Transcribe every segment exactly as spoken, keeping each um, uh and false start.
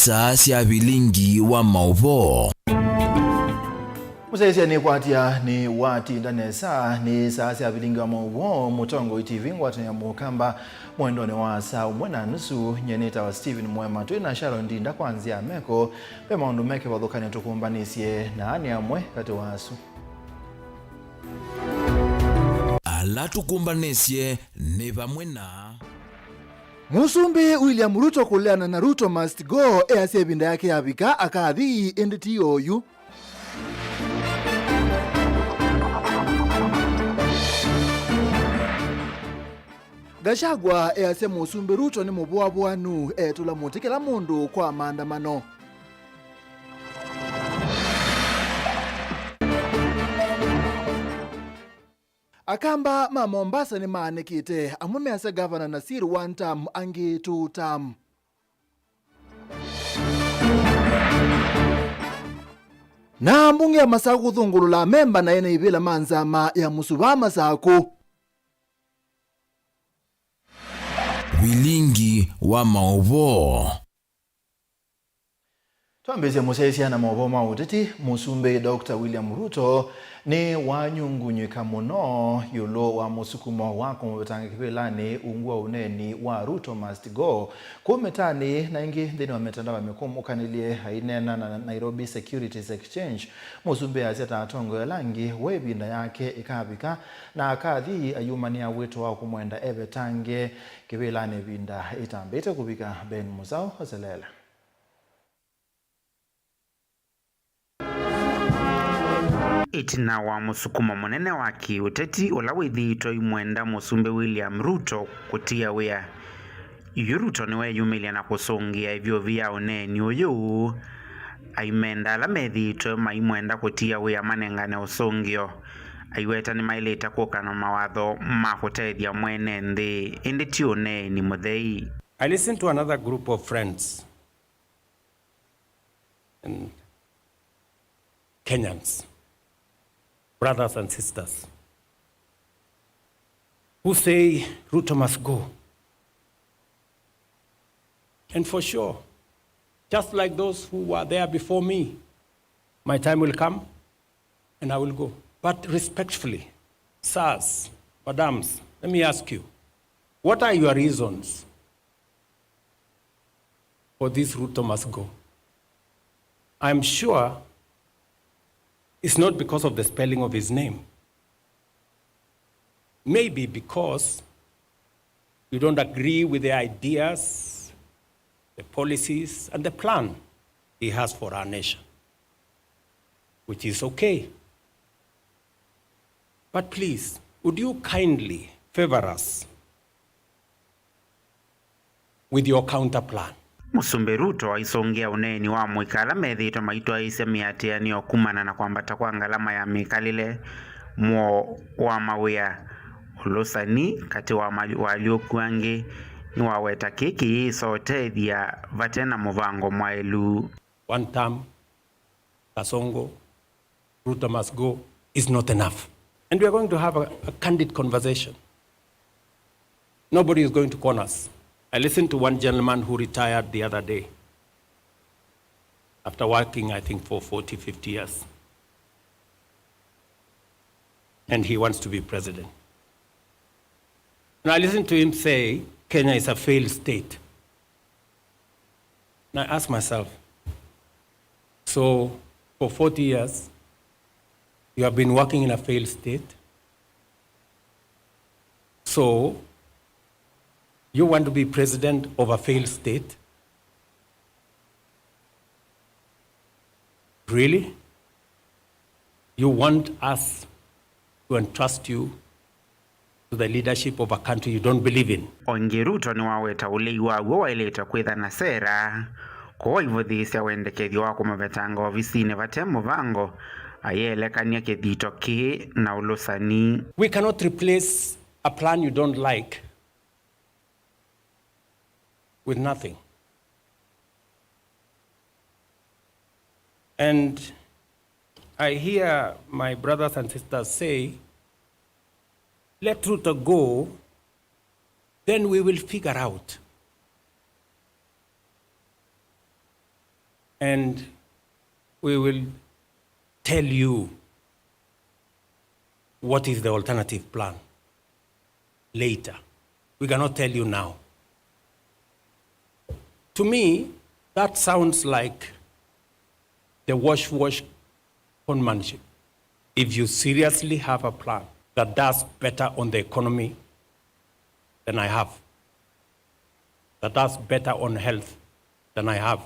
Saa sya vilingi wa maũvoo. Mũsyaĩĩsya nĩkwatya nĩwatinda nesa, nĩ saa sya vilingi wa maũvoo, Mũtongoi T V, ngwatanĩo ya Mũkamba, mwendonĩ wa saa ũmwe na nusu. Nyie nĩtawa Stephen Mwema, twĩ na Sharon Ndinda kwa nzĩa ya meko. Ve maũndũ me kĩvathũkany'o tũkũmbanĩsye, na aa nĩ amwe katĩ wa asu. Ala tũkũmbanĩsye nĩ vamwe na. Mũsumbĩ William Ruto kũleana na Ruto Must Go, easya ĩvinda yake yavika akathi, ĩndĩ ti oyu. Gachagua easya Mũsumbĩ Ruto nĩ mũvũavũanu, etũla mũtĩ kĩla mũndũ kwa maandamano. Akamba ma Mombasa nĩmaanĩkĩte, amwe measya Gavana Nasir one term, angĩ two term. Na mbunge ya Masakũ kũthũngũlũla amemba na ene ivĩla ma nzama ya Mũsuvaa Masakũ. Vilingi wa maũvoo. Twambĩĩsye mũsyaĩĩsya na maũvoo ma ũteti. Mũsumbĩ Doctor William Ruto nĩwanyungunyĩka mũno ĩũlũ wa mũsukumo wa kũmũvetanga kĩvĩlanĩ ungu wa ũneeni wa Ruto Must Go kũu mĩtaanĩ na ĩngĩ nthĩnĩ wa mĩtandao ya mĩkũmũkanĩlye. Aineena na Nairobi Securities Exchange, mũsumbĩ asya ta atongoi ala angĩ, we ĩvinda yake ĩkavika na akathi ayumanĩa wĩto wa kũmwenda evetange kĩvĩlanĩ ĩvinda ĩtambĩte kũvika. Ben Musau aseleele. Ĩtina wa mũsukumo mũnene wa kĩ-ũteti ũla wĩthĩĩtwe ũimwenda Mũsumbĩ William Ruto kũtia wĩa, yu Ruto nĩweeyumĩlya na kũsũngĩa ĩvyũvi ya ũneeni ũyũ, aimenda ala methĩĩtwe maimwenda kũtia wĩa manengane ũsũngĩo, aiweta nĩmaĩlĩte kũka na mawatho ma kũtethya mwene nthĩ, ĩndĩ ti ũneeni mũthei. I listened to another group of friends and Kenyans, brothers and sisters, who say Ruto must go. And for sure, just like those who were there before me, my time will come and I will go. But respectfully, sirs, madams, let me ask you, what are your reasons for this Ruto must go? I'm sure it's not because of the spelling of his name. Maybe because you don't agree with the ideas, the policies, and the plan he has for our nation, which is okay. But please, would you kindly favor us with your counter plan? Mũsumbĩ Ruto aisũngĩa ũneeni wa mũika ala methĩĩtwe maitwaĩĩsya mĩatĩanĩo kumana na kwambata kwa ngalama ya mĩkalĩle, mũo wa mawĩa, ũlũsani katĩ wa ma-, waalyũku angĩ. Nĩwaweta kĩĩ kĩyĩsa ũtethya vate na mũvango mwaĩlu. One term, Kasongo, Ruto must go is not enough. And we are going to have a, a candid conversation. Nobody is going to corner us. I listened to one gentleman who retired the other day after working, I think, for forty, fifty years. And he wants to be president. And I listened to him say, "Kenya is a failed state." And I ask myself, so for forty years, you have been working in a failed state? So you want to be president of a failed state? Really? You want us to entrust you to the leadership of a country you don't believe in? O ĩngĩ, Ruto nĩwaweta ũlei wa w'o waĩlĩte kwĩtha na sera, kwoou aivũthĩĩsya wendekethyo wa kũmũvetanga ovisinĩ vate mũvango, ayĩelekany'a kĩthito kĩĩ na ũlũsani. We cannot replace a plan you don't like with nothing. And I hear my brothers and sisters say, "Let Ruto go, then we will figure out." And we will tell you what is the alternative plan later. We cannot tell you now. To me, that sounds like the wash wash conmanship. If you seriously have a plan that does better on the economy than I have, that does better on health than I have,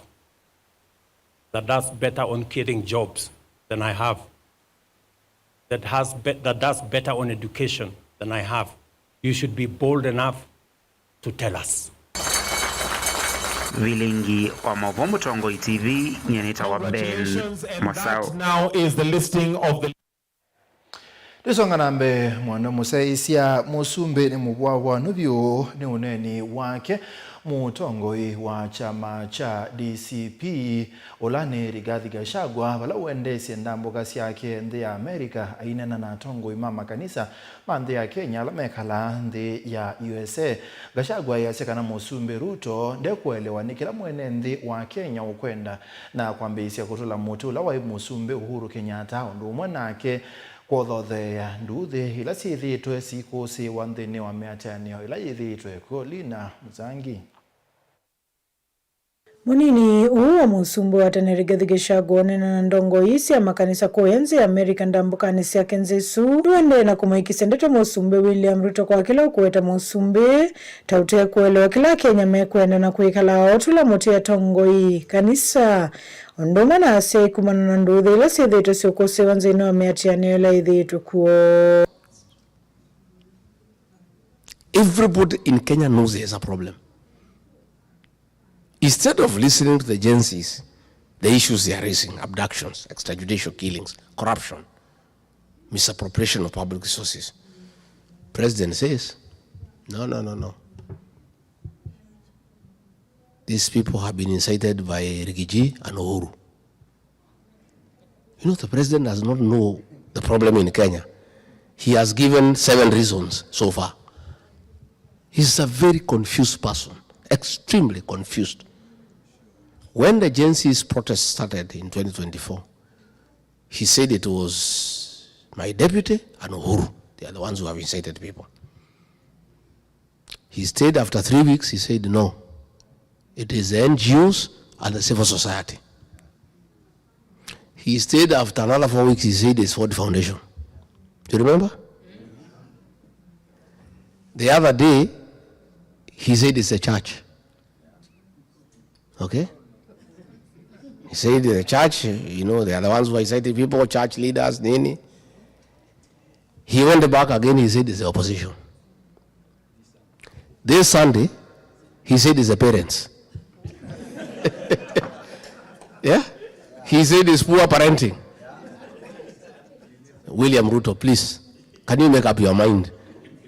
that does better on creating jobs than I have, that has be-, that does better on education than I have, you should be bold enough to tell us. Vilingi wa maũvoo Mũtongoi T V, nyie nĩtawa Ben Masao. Now is the listing of the Twĩsonga na mbee, mwana mũsyaĩĩsya mũsumbĩ nĩ mũvwavwanu vyũ nĩ ũneeni wake mũtongoi wa kyama kya D C P, ũla nĩ Rigathi Gachagua, vala ũendeesye ndambũka syake nthĩ ya America, aineena na atongoi ma makanisa ma nthĩ ya Kenya ala mekalaa nthĩ ya U S A. Gachagua easya kana mũsumbĩ Ruto ndekũelewa nĩ kĩla mwene nthĩ wa Kenya ũkwenda, na kwambĩĩsya kũtũla mũtĩ ũla waĩ mũsumbĩ Uhuru Kenyatta ũndũ ũmwe nake kũthotheea nduuthĩ ila syĩthĩĩtwe sikũsĩĩwa nthĩnĩ wa mĩatĩanĩo ĩla yĩthĩĩtwe kw'o. Lina Muzangi. Mũnini ũũ wa mũsumbĩ wa tene Rigathi Gachagua ũneena na ndongoi sya makanisa kũũya nthĩ ya America ndambũkanĩ syake nzĩ ĩsu, nĩwaendee na kũmũĩkĩsya ndeto mũsumbĩ William Ruto kwa kĩla ũkũweta mũsumbĩ ta ũtekũelewa kĩla Akenya mekwenda na kwĩkala aũtũla mũtĩ atongoi, kanisa, ũndũ ũmwe na asyai kumana na nduuthĩ ila syĩthĩĩtwe syũkũsĩĩwa nthĩnĩ wa mĩatĩanĩo ĩla yĩthĩĩtwe kw'o. Everybody in Kenya knows there is a problem. Instead of listening to the Gen Zs, the issues they are raising, abductions, extrajudicial killings, corruption, misappropriation of public resources, President says, "No, no, no, no. These people have been incited by Rigiji and Uhuru." You know, the president does not know the problem in Kenya. He has given seven reasons so far. He's a very confused person, extremely confused. When the Gen Z's protest started in twenty twenty-four, he said it was my deputy and Uhuru. They are the ones who have incited people. He stayed after three weeks, he said, "No, it is the N G Os and the civil society." He stayed after another four weeks, he said, "It's Ford Foundation." Do you remember? The other day, he said, "It's the church." Okay? He said, "The church, you know, they are the ones who are inciting people, church leaders, nini." He went back again, he said, "It's the opposition." This Sunday, he said, "It's the parents." Yeah? He said, "It's poor parenting." William Ruto, please, can you make up your mind?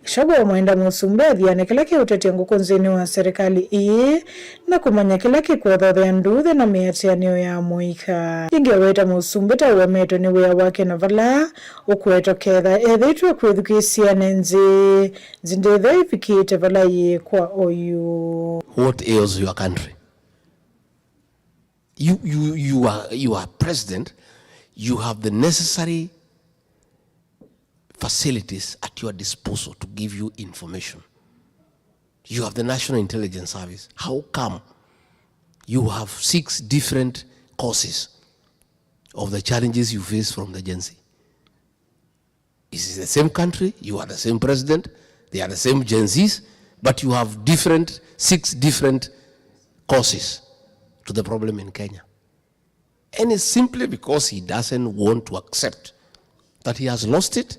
Gachagua ũmwenda mũsumbĩ athiane kĩla kĩũtetya ngũkũ nthĩnĩ wa serikali ĩĩ na kũmanya kĩla kĩkũthothea nduuthĩ na mĩatĩanĩo ya mũika. Ĩngĩ aweta mũsumbĩ ta ũemetwe nĩ wĩa wake na vala ũkwetwa ketha ethĩĩtwe kwĩthukĩĩsya ene nthĩ, nthĩ ndĩthea ĩvikĩte vala yĩĩ kwa oyu. What ails your country? You, you, you are, you are president. You have the necessary facilities at your disposal to give you information. You have the National Intelligence Service. How come you have six different causes of the challenges you face from the Gen Z? It is the same country, you are the same president, they are the same Gen Zs, but you have different, six different causes to the problem in Kenya. And it's simply because he doesn't want to accept that he has lost it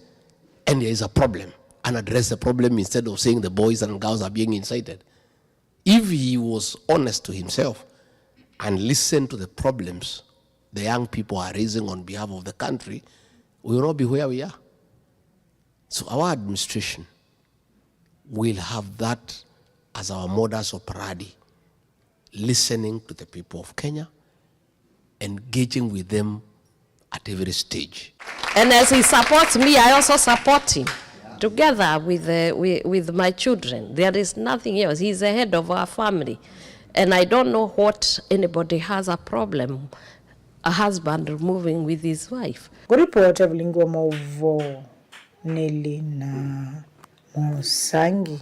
and there is a problem and address the problem instead of saying the boys and girls are being incited. If he was honest to himself and listened to the problems the young people are raising on behalf of the country, we will not be where we are. So our administration will have that as our modus operandi, listening to the people of Kenya, engaging with them at every stage. And as he supports me, I also support him together with, uh, with, with my children. There is nothing else. He's the head of our family. And I don't know what anybody has a problem, a husband removing with his wife. Kũripota Vilingi wa Maũvoo, Nelly na Mũsangi.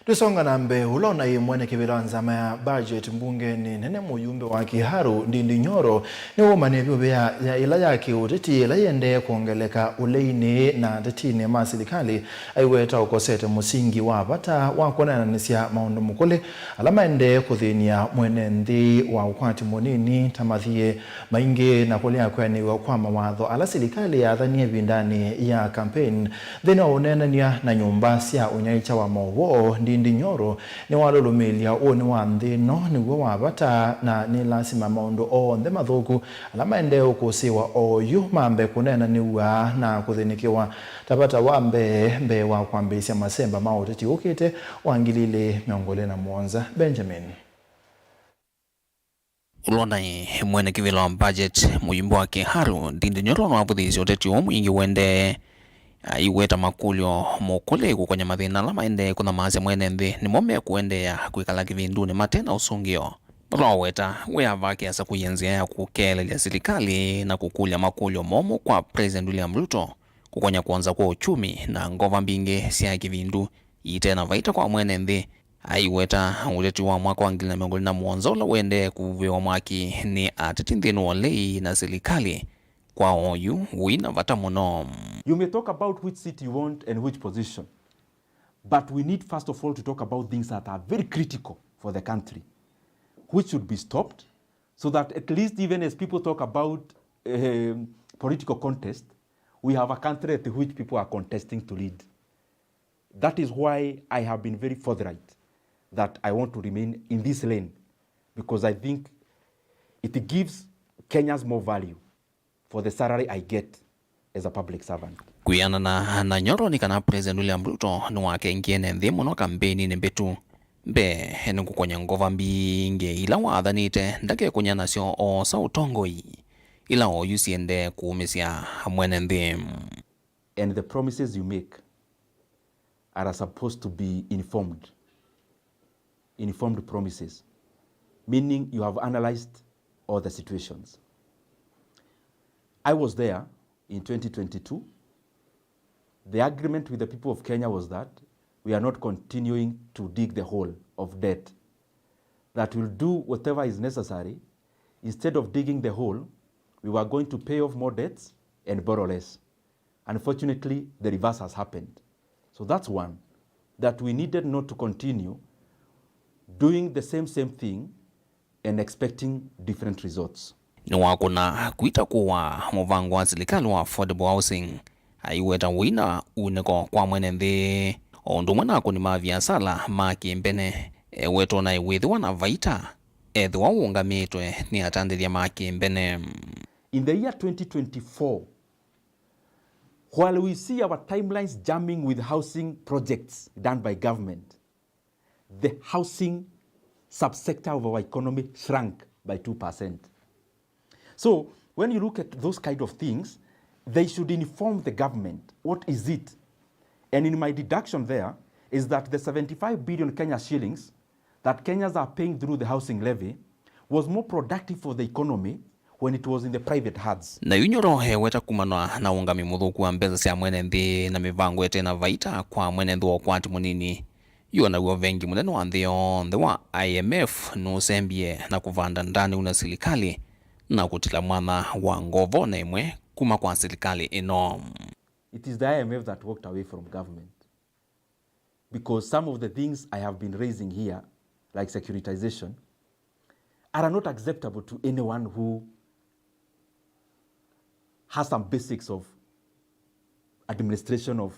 Twĩsonga na mbee, ũla ũnaĩ mwene kĩvĩla wa nzama ya budget mbungenĩ nene, mũyumbe wa Kiharu Ndindi Nyoro, nĩwũmanĩe vyũ ĩvĩa ya ĩla ya kĩũteti ĩla yĩendee kwongeleka ũleinĩ na atetinĩ ma silikalĩ, aiweta ũkosete mũsingi wa vata wa kũneenanĩsya maũndũ mũkũlĩ ala maendee kũthĩny'a mwene nthĩ wa ũkwati mũnini, ta mathiĩ maingĩ na kũlea kwĩanĩw'a kwa mawatho ala silikalĩ yathanie ĩvindanĩ ya campaign. Nthĩnĩ wa ũneenany'a na nyũmba sya ũnyaĩĩkya wa maũvoo, Ndindi Nyoro nĩwalũlũmĩĩlya ũnĩ wa nthĩ ĩno nĩw'o wa vata na nĩ lasima maũndũ onthe mathũku ala maendee ũkũsĩĩwa oyu mambe kũneenanĩw'a na kũthĩnĩkĩwa, ta vata wa mbee, mbee wa kwambĩĩsya masemba ma ũteti ũkĩte wa ngili ilĩ mĩongo ĩlĩ na mũonza. Benjamin. Ũla ũnaĩ mwene kĩvĩla wa budget, mũyumbe wa Kiharu Ndindi Nyoro, nĩwavũthĩĩsye ũteti ũũ mwingĩ ũendee, aiweta makũlyo mũkũlĩ kũkonya mathĩna ala maendee kũnyamasya mwene nthĩ nĩmo mekũendeea kwĩkala kĩvindunĩ mate na ũsũngĩo. Nũlaweta wĩa vake asa kũia nzĩa ya kũkeelelya silikalĩ na kũkũlya makũlyo momũ kwa President William Ruto, kũkonya kwonza kwa uchumi na ngova mbingĩ sya kĩvindu ite na vaita kwa mwene nthĩ. Aiweta ũteti wa mwaka wa ngili na mĩongo ĩlĩ na mũonza ũla ũendee kũvuvĩwa mwaki nĩ ateti nthĩnĩ wa ũlei na silikalĩ kwa oyu wĩ na vata mũno. You may talk about which seat you want and which position, but we need first of all to talk about things that are very critical for the country, which should be stopped, so that at least even as people talk about, um, political contest, we have a country at which people are contesting to lead. That is why I have been very forthright that I want to remain in this lane, because I think it gives Kenyans more value for the salary I get as a public servant. Kwĩanana na Nyoro nĩ kana President William Ruto nĩwakengie ene nthĩ mũno kambeninĩ mbĩtu. Mbee, nĩkũkonya ngova mbingĩ ila wathanĩte ndakekũnya nasyo oosa ũtongoi, ila oyu siendee kũũmĩsya mwene nthĩ. And the promises you make are supposed to be informed, informed promises, meaning you have analyzed all the situations. I was there in twenty twenty-two. The agreement with the people of Kenya was that we are not continuing to dig the hole of debt, that we'll do whatever is necessary. Instead of digging the hole, we were going to pay off more debts and borrow less. Unfortunately, the reverse has happened. So that's one, that we needed not to continue doing the same, same thing and expecting different results. Nĩwakũna kwita kũwa mũvango wa silikalĩ wa affordable housing, aiweta wĩna unĩko kwa mwene nthĩ, o ũndũ ũmwe na akũni ma viasala ma kĩmbene, ewetwa na ĩwĩthĩwa na vaita ethĩwa ũũngamĩtwe nĩ atandĩthya ma kĩmbene. In the year twenty twenty-four, while we see our timelines jamming with housing projects done by government, the housing subsector of our economy shrank by two percent. So, when you look at those kind of things, they should inform the government. What is it? And in my deduction there is that the seventy-five billion Kenya shillings that Kenyans are paying through the housing levy was more productive for the economy when it was in the private hands. Na yu Nyoro eweta kumanwa na ũngami mũthũku wa mbesa sya mwene nthĩ na mĩvango ĩte na vaita kwa mwene nthĩ wa ũkwati mũnini. Yu o naw'o vengi mũnene wa nthĩ yonthe wa I M F nũsembie na kũvanda ndanĩu na silikalĩ na kũtila mwanya wa ngova o na ĩmwe kuma kwa silikalĩ ĩno. It is the I M F that walked away from government. Because some of the things I have been raising here, like securitization, are not acceptable to anyone who has some basics of administration of,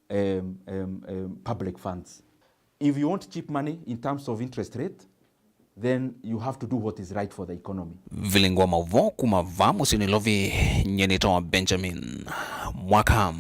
um, um, um, public funds. If you want cheap money in terms of interest rate, then you have to do what is right for the economy. Vilingi wa maũvoo kuma vaa mũsyĩ Nairobi, nyie nĩtawa Benjamin Mwaka.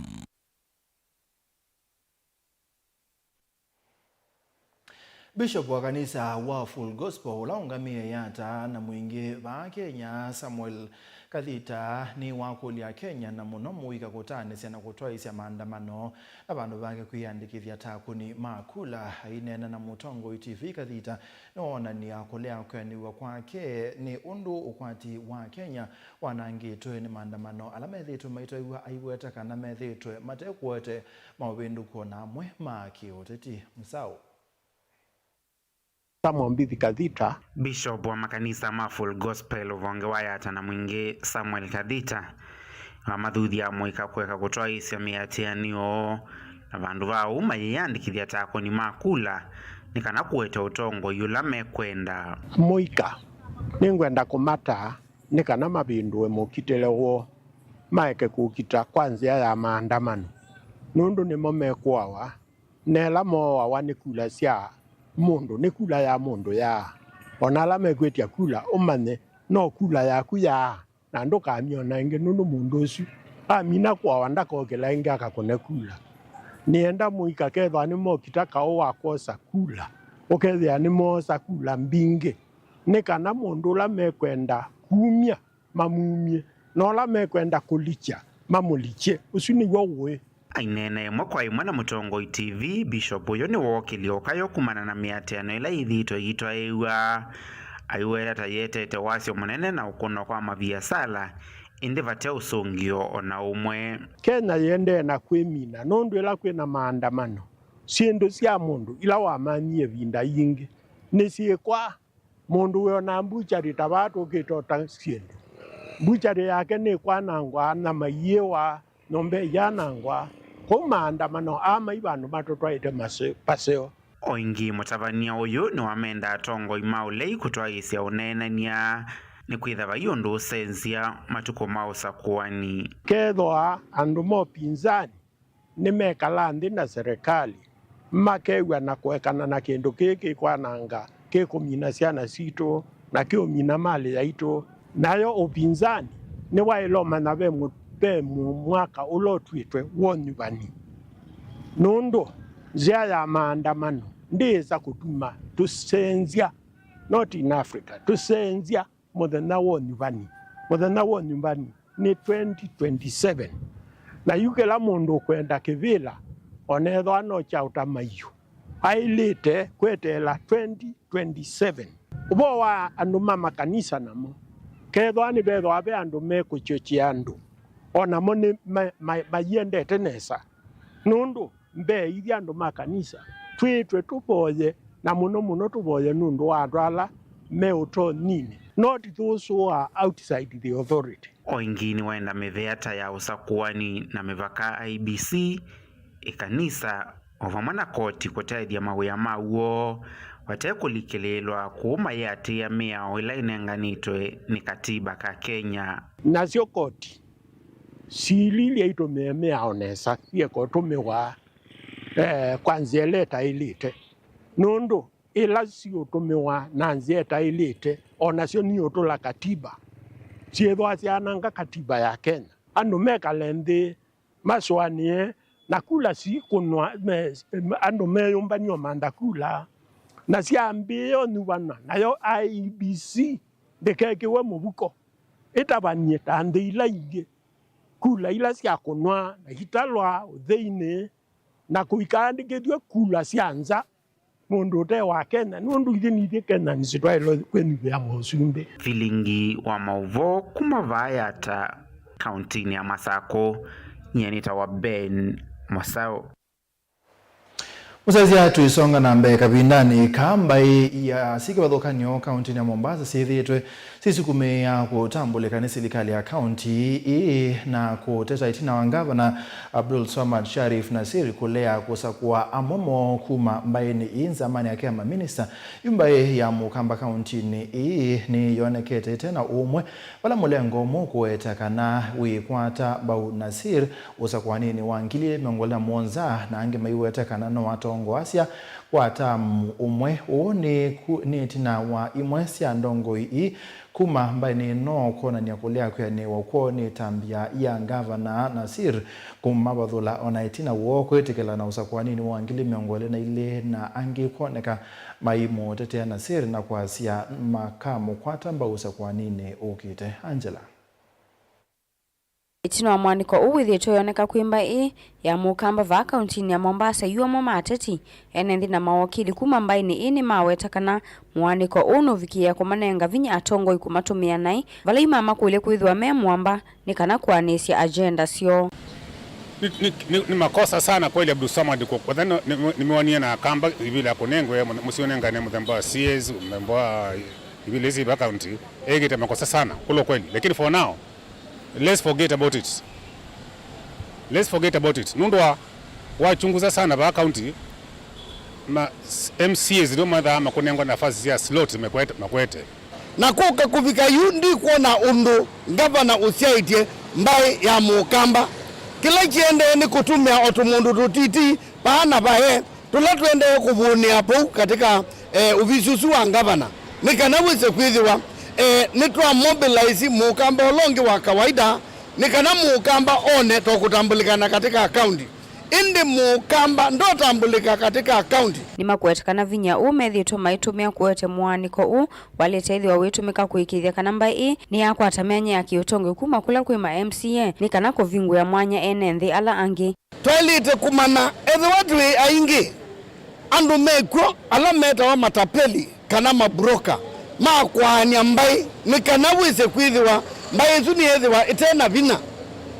Bishop wa kanisa wa Full Gospel, ũla ũngamĩe Yatta na Mwingĩ vaa Kenya, Samuel Kathita, nĩwakũlya Akenya, na mũno mũika, kũtaanĩsya na kũtwaĩĩsya maandamano, na vandũ vake kwĩyandĩkĩthya ta akũni ma kula. Aineena na Mũtongoi T V, Kathita nĩwoonany'a kũlea kwĩanĩw'a kwake nĩ ũndũ ũkwati wa Kenya wanangĩtwe nĩ maandamano ala methĩĩtwe maitwaĩw'a, aiweta kana methĩĩtwe mate kũete maũvĩndũku o na amwe ma kĩũteti. Mũsaũ. Samuel Mbithi Kathita. Bishop wa makanisa ma Full Gospel ũvonge wa Yatta na Mwingĩ, Samuel Kathita, wamathuthya mũika kũeka kũtwaĩĩsya mĩatĩanĩo, na vandũ va ũu mayĩyandĩkĩthya ta akũni ma kula nĩ kana kũete ũtongoi ũla mekwenda. Mũika, nĩngwenda kũmataa nĩ kana mavĩndũe mũkitĩle woo, maeke kũkita kwa nzĩa ya maandamano, nũndũ nĩmo mekũawa, na ela mooawa nĩ kula sya mũndũ, nĩ kula ya mũndũ yaa. O na ala mekwĩtya kula, ũmanye no kula yaku yaa, na ndũkamyona ĩngĩ, nũndũ mũndũ ũsu amina kũawa ndakokĩla ĩngĩ akakũne kula. Nĩenda mũika kethwa nĩmokita kaũ wa kwosa kula, ũkethĩa nĩmoosa kula mbingĩ, nĩ kana mũndũ ũla mekwenda kumya mamumye, na ũla mekwenda kũlikya mamũlikye. Ũsu nĩw'o ũĩ. Aineena ĩmwe kwa ĩmwe na Mũtongoi T V, Bishop ũyũ nĩwookĩlye ũkayũ kumana na mĩatĩano ĩla yĩthĩĩtwe ĩitwaĩĩw'a, aiweta ta yĩetete wasyo mũnene na ũkũnwa kwa maviasala, ĩndĩ vate ũsũngĩo o na ũmwe. Kenya yĩendee na kwĩmina nũndũ ĩla kwĩ na maandamano, syĩndũ sya mũndũ ila wamanyie ĩvinda yingĩ nĩsyĩkwaa. Mũndũ wĩonaa mbucharĩ ta vaa tũkĩte ũta syĩndũ. Mbucharĩ yake nĩkwanangwa, nyama iĩwa, nyũmba iyanangwa. Kũu maandamano aa mai vandũ matũtwaĩte mase-, paseo. O ĩngĩ, mũtavany'a ũyũ nĩwamenda atongoi ma ũlei kũtwaĩĩsya ũneenany'a, nĩkwĩthĩwa vai ũndũ ũsenzya matukũ ma ũsakũani. Kethwa andũ ma ũpinzani nĩmekala nthĩ na serikali, makew'a na kũekana na kĩndũ kĩĩ kĩkwananga, kĩkũmina syana sitũ, na kĩũmina malĩ yaitũ. Nayo ũpinzani nĩwaĩle ũmanya ve mũ-, ve mũ-, mwaka ũla ũtw'ĩtwe wa ũnyuvani. Nũndũ nzĩa ya maandamano ndĩĩsa kũtuma tũsenzya, not in Africa, tũsenzya mũthenya wa ũnyuvani. Mũthenya wa ũnyuvani nĩ twenty twenty-seven. Na yu kĩla mũndũ ũkwenda kĩvĩla, o na ethĩwa no kya ũtamaio, aĩlĩte kweteela twenty twenty-seven. Ũvoo wa andũ ma makanisa namo, kethĩwa nĩvethĩwa ve andũ mekũkyokya andũ, o namo nĩ ma-, ma-, maiendete nesa. Nũndũ mbeithya andũ ma kanisa, twĩtwe tũvoye, na mũno mũno tũvoye nũndũ wa andũ ala me ũtonyinĩ, not those who are outside the authority. O ĩngĩ nĩwenda mĩvea ta ya ũsakũani na mĩvaka, I E B C, ĩkanisa, o vamwe na koti kũtethya mawĩa maw'o vate kũlikĩlĩĩlwa kũu mayĩatĩĩa mĩao ĩla ĩnenganĩtwe nĩ katiba ka Kenya. Nasyo koti sililye itũmĩe mĩao nesa, syĩka ũtũmĩwa, eh, kwa nzĩa ĩla ĩtaĩlĩte, nũndũ ĩla siũtũmĩwa na nzĩa ĩtaĩlĩte, o nasyo niũtũla katiba, syĩthwa syaananga katiba ya Kenya. Andũ mekale nthĩ masũanĩe, na kula sikũnwa, me-, andũ meyũmbany'a ũmantha kula, na syambĩĩa ũnyuvana, nayo I E B C ndĩkekĩwe mũvuko, ĩtavany'e ta nthĩ ila ingĩ, kula ila syakũnwa na italwa ũtheinĩ, na kũikaandĩkĩthw'e kula sya nza, mũndũ ũte wa Kenya, nũndũ ithyĩ nithyĩ Kenyans twaĩlwe kwĩnyuvĩa mũsumbĩ. Vilingi wa maũvoo kuma vaa Yatta, kauntinĩ ya Masakũ, nyie nĩtawa Ben Mũsaũ. Mũsasya, tũisonga na mbee kavindanĩ kaa, mbaĩ ya syĩ kĩvathũkany'o kauntinĩ ya Mombasa syĩthĩĩtwe sisukumĩĩa kũtambũlĩka nĩ silikalĩ ya kaunti ĩĩ na kũteta ĩtina wa ngavana Abdul Swamad Sharif Nassir kũlea kũsakũa amwe moo kuma mbaĩnĩ ĩĩ nzamanĩ yake ya maminista. Yu mbaĩ ya Mũkamba kauntinĩ ĩĩ nĩyonekete ĩte na ũmwe, vala mũlengo ũmwe ũkũweta kana wĩkwata mbau Nassir ũsakũanĩnĩ wa ngili ilĩ mĩongo ĩlĩ na mũonza, na angĩ maiweta kana no atongoe Ngoasya kwa tamu ũmwe. Ũũ nĩ ku-, nĩ ĩtina wa imwe sya ndongoi ii kuma mbaĩnĩ ĩno kwonany'a kũlea kwĩanĩwa kwoo nĩ ĩtambya ya Ngavana Nasir kũmavathũla, o na ĩtina woo kwĩtĩkĩla na ũsakũaninĩ wa ngili mĩongo ĩlĩ na ilĩ na angĩ kwoneka maimũtetea Nasir na kwasya makamũkwata mbau ũsakũaninĩ ũkĩte. Angela. Ĩtina wa mũanĩko ũũ wĩthĩĩtwe ũyoneka kwĩ mbaĩ ĩĩ ya Mũkamba vaa kauntinĩ ya Mombasa, yu amwe ma ateti, ene nthĩ na mawokili kuma mbaĩnĩ ĩĩ nĩmaweta kana mũanĩko ũũ nũvikĩĩa kũmanenga vinya atongoi kũmatũmĩa naĩ vala yu mamakũlya kwĩthĩwa me mũamba nĩ kana kũanĩsya agenda syoo. Ni, ni, ni, ni makosa sana kweli Abdul Samad kwa, kwa dhani ni, ni, nimewania na Akamba ivila kunengwe mu-, musionengane muthemba wa C S, muthemba wa ivila izi va county. Egite makosa sana, kula kweli. Lakini for now, let's forget about it. Let's forget about it. Nundu wa, wachunguza sana va county, ma, M C As ndio mathaa makunengwa nafasi ya slot mekwete, makwete. Na kũka kũvika yu, ndikwona ũndũ ngavana ũsyaĩtye mbaĩ ya Mũkamba. Kĩla kĩendee nĩ kũtũmĩa o tũmũndũ tũtiti vaa na vae tũla tũendee kũvũnĩa vau katika, eh, ovisi ũsu wa ngavana, nĩ kana wĩse kwĩthĩwa, eh, nĩtwa mobilize Mũkamba ũla ũngĩ wa kawaida, nĩ kana Mũkamba one tokũtambũlĩkana katika kaunti. Ĩndĩ Mũkamba ndotambũlĩka katika kaunti. Nĩmakwete kana vinya ũũ methĩĩtwe maitũmĩa kũete mũaanĩko ũũ walĩte ĩthĩwa wĩtũmĩka kũĩkĩĩthya kana mbaĩ ĩĩ nĩyakwata myanya ya kĩũtongoi kuma kũla kwĩ ma M C A nĩ kana kũvingũĩa mwanya ene nthĩ ala angĩ. Twaĩlĩte kũmanya ethĩwa twĩ aingĩ, andũ mekw'o ala metawa matapeli, kana mabroka ma kwaany'a mbaĩ, nĩ kana wĩse kwĩthĩwa mbaĩ ĩsu nĩyĩthĩwa ĩte na vinya.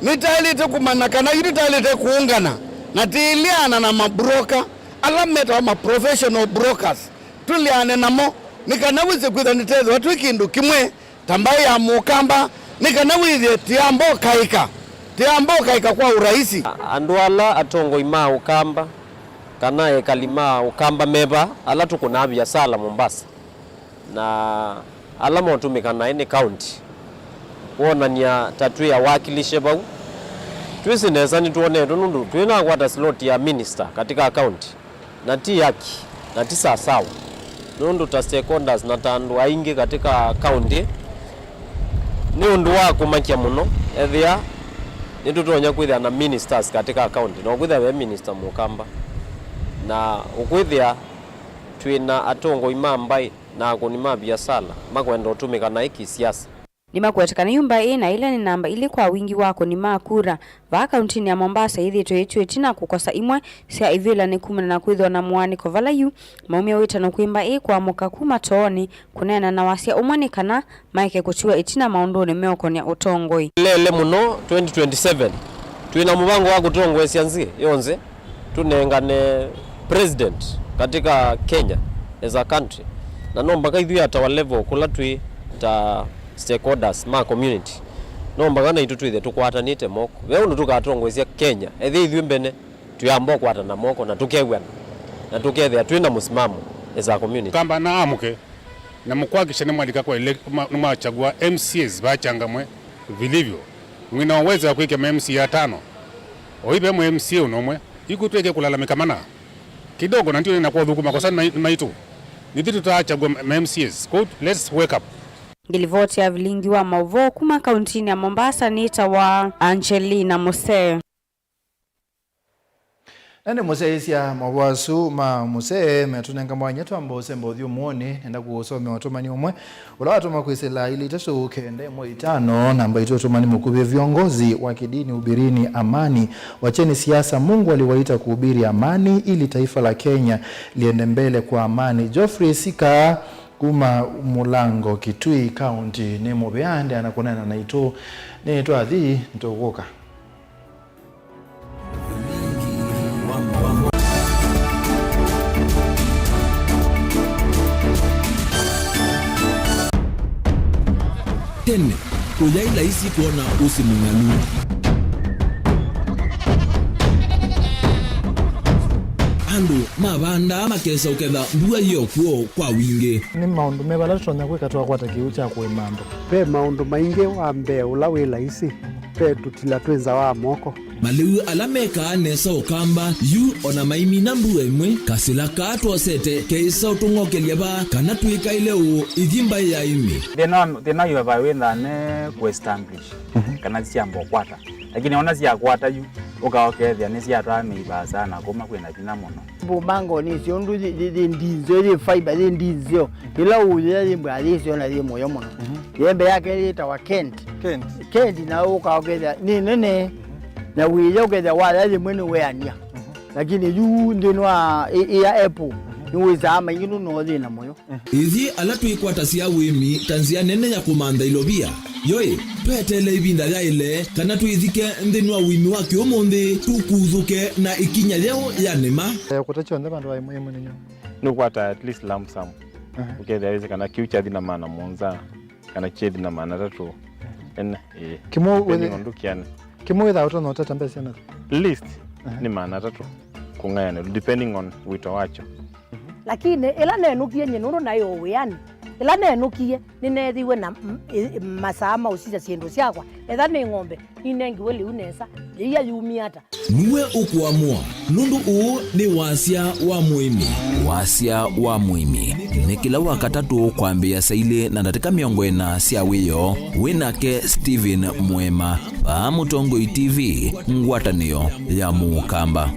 Nĩtaĩlĩte kũmanya kana yu nĩtaĩlĩte kũũngana na tĩĩleana na mabroka ala metawa ma professional brokers, tũleane namo, nĩ kana wĩse kwĩthĩwa nĩtethĩwa twĩ kĩndũ kĩmwe ta mbaĩ ya Mũkamba, nĩ kana wĩthĩe tĩamba ũkaĩka, tĩamba ũkaĩka kwa ũraisi. Andũ ala atongoi ma Ũkamba kana ekali ma Ũkamba me vaa, ala tũkũnaa viasala Mombasa, na ala motũmĩka naĩ nĩ kaunti, kwonany'a ta twĩ awakilishe vau. Twĩsĩ nesa nĩtwonetwe nũndũ twĩnakwata slot ya minister katika kaunti, na ti haki, na ti sasawa, nũndũ ta stakeholders na ta andũ aingĩ katika kaunti, nĩ ũndũ wa kũmakya mũno ethĩa nĩtũtonya kwĩthĩa na ministers katika kaunti, na ũkwĩthĩa ve minister Mũkamba, na ũkwĩthĩa twĩ na atongoi ma mbaĩ na akũni ma viasala makwenda ũtũmĩka naĩ kĩsiasa. Nĩmakwete kana yu mbaĩ ĩĩ na ĩla nĩ namba ilĩ kwa wingi wa akũni ma kura vaa kauntinĩ ya Mombasa yĩthĩĩtwe ĩtw'ĩtĩ na kũkosa imwe sya ivĩlanĩ kumana na kwĩthĩwa na mũaanĩko vala yu maumya wĩtano kwĩ mbaĩ ĩĩ kũamũka kuma toonĩ kũneena na wasya ũmwe nĩ kana maeke kũtiwa ĩtina maũndũnĩ meũkonĩa ũtongoi. Lele mũno twenty twenty-seven, twĩ na mũvango wa kũtongoesya nzĩ yonthe, tũnengane president katika Kenya as a country, na no mbaka ithyĩ at our level kũla twĩ ta stakeholders ma community, no mbaka naitũ twĩthe tũkwatanĩte moko. Ve ũndũ tũkatongoesya Kenya ethĩa ithyĩ mbene twĩamba ũkwatana moko na tũkew'ana na tũkethĩa twĩ na mũsimamo as a community. Kamba na amũke na mkwakisha nĩmwalika kwa ele-, ma-, nĩmwachagua M C As vachangamwe vilivyo. Mwĩ na uwezo wa kwĩkĩa ma M C A atano. Oive mwe M C A ũnomwe. Iku twĩke kũlalamĩka mana kidogo, na ndio nĩnakwa ũthũku makosa nĩ mai-, maitũ. Nĩthi tũtaachagua ma M C As. Kwoou, let's wake up. Ngilivoti ya vilingi wa maũvoo kuma kauntinĩ ya Mombasa nĩtawa Angelina Musee. Na nĩ mũsyaĩĩsya maũvoo asu ma Musee metũnenga mwanya twamba ũsemba ũthyũmũonĩ. Nenda kũũsomea ũtũmani ũmwe ũla watũma kwĩsĩla ilĩ itatũ kenda ĩmwe itano, namba itũ ũtũmani mũkuvĩ: Viongozi wa kidini, hubirini amani, wacheni siasa, Mungu aliwaita kuhubiri amani ili taifa la Kenya liende mbele kwa amani. Geoffrey Sika kuma Mulango, Kitui County nĩ mũvea, ndeana kũneena naitũ nĩ twathi tũkũka. Tene, kũyaĩ laisi kwona ũsĩ mũng'alu. Andũ mavandaa makesa ũketha mbua yĩ o kw'o kwa wingĩ. Nĩ maũndũ meva ala tũtonya kwĩka twakwata kĩw'ũ kya kũĩma andũ? Ve maũndũ maingĩ. Wa mbee ũla wĩ laisi, ve tũtila twĩ nza wa moko. Malĩu ala mekaa nesa Ũkamba yu o na maimina mbua ĩmwe, kasĩla kaa twosete keĩsa ũtũng'okelya vaa kana twĩkaĩle ũũ ithi mbaĩ ya ĩmĩ. Thĩna, thĩna yu va wĩ nthane kũ establish kana syamba ũkwata. Lakini ona syakwata yu, ũka ũkethĩa nĩsyatwaa mĩivaa sana kuma kwĩna vinya mũno. Mbũmango nĩ syo ũndũ yĩ, yĩ, yĩ ndinzeo, yĩ fiber, yĩ ndinzeo. Ĩla ũyĩa yĩ mbwa yĩ syo na yĩ mũyo mũno. Yembe yake yĩtawa Kent. Kent. Kent na ũka ũkethĩa nĩ nene. Na wĩya ũkethĩa waya yĩmwe nĩ weania. Lakini yu nthĩnĩ wa ĩ, ĩ ya apple, nĩ wĩsaa maingĩ nũno thĩna mũyo. Ithyĩ ala twĩkwatasya ũĩmi ta nzĩa nene ya kũmantha ilovia, yoĩ, tweteele ĩvinda yaĩle kana twĩthike nthĩnĩ wa ũĩmi wa kĩũmũnthĩ, tũkuthũke na ĩkinya yeũ ya nĩma. Eh, kũta kyonthe vandũ va ĩmwe ĩmwe nĩ nyau. Nũkwata at least lump sum. Ũkethĩa wĩsĩ kana kĩu kyathi na maana mũonza, kana kyethi na maana atatũ. Ene, ĩĩ. Kĩmwe depending wĩthĩ- on ndũkĩanĩ. Kĩmwe wĩthaa ũtonya ũtata mbesa na least nĩ maana atatũ kũng'ayanĩlwa, depending on wĩto wakyo. Lakini ĩla nenũkie nyie nũndũ naĩ o wĩanĩ, ĩla nenũkie nĩneethiwe na m- ĩ- masaa ma ũsisya syĩndũ syakwa, etha nĩ ng'ombe, ninengiwe lĩu nesa, yĩia yumie ata? Nue ũkũamũa, nũndũ ũũ nĩ wasya wa mũĩmi. Wasya wa mũĩmi nĩ kĩla Wakatatũ kwambĩĩa saa ilĩ na ndatĩka mĩongo ĩna sya wĩoo. Wĩ nake Stephen Mwema vaa Mũtongoi T V, ngwatanĩo ya Mũkamba.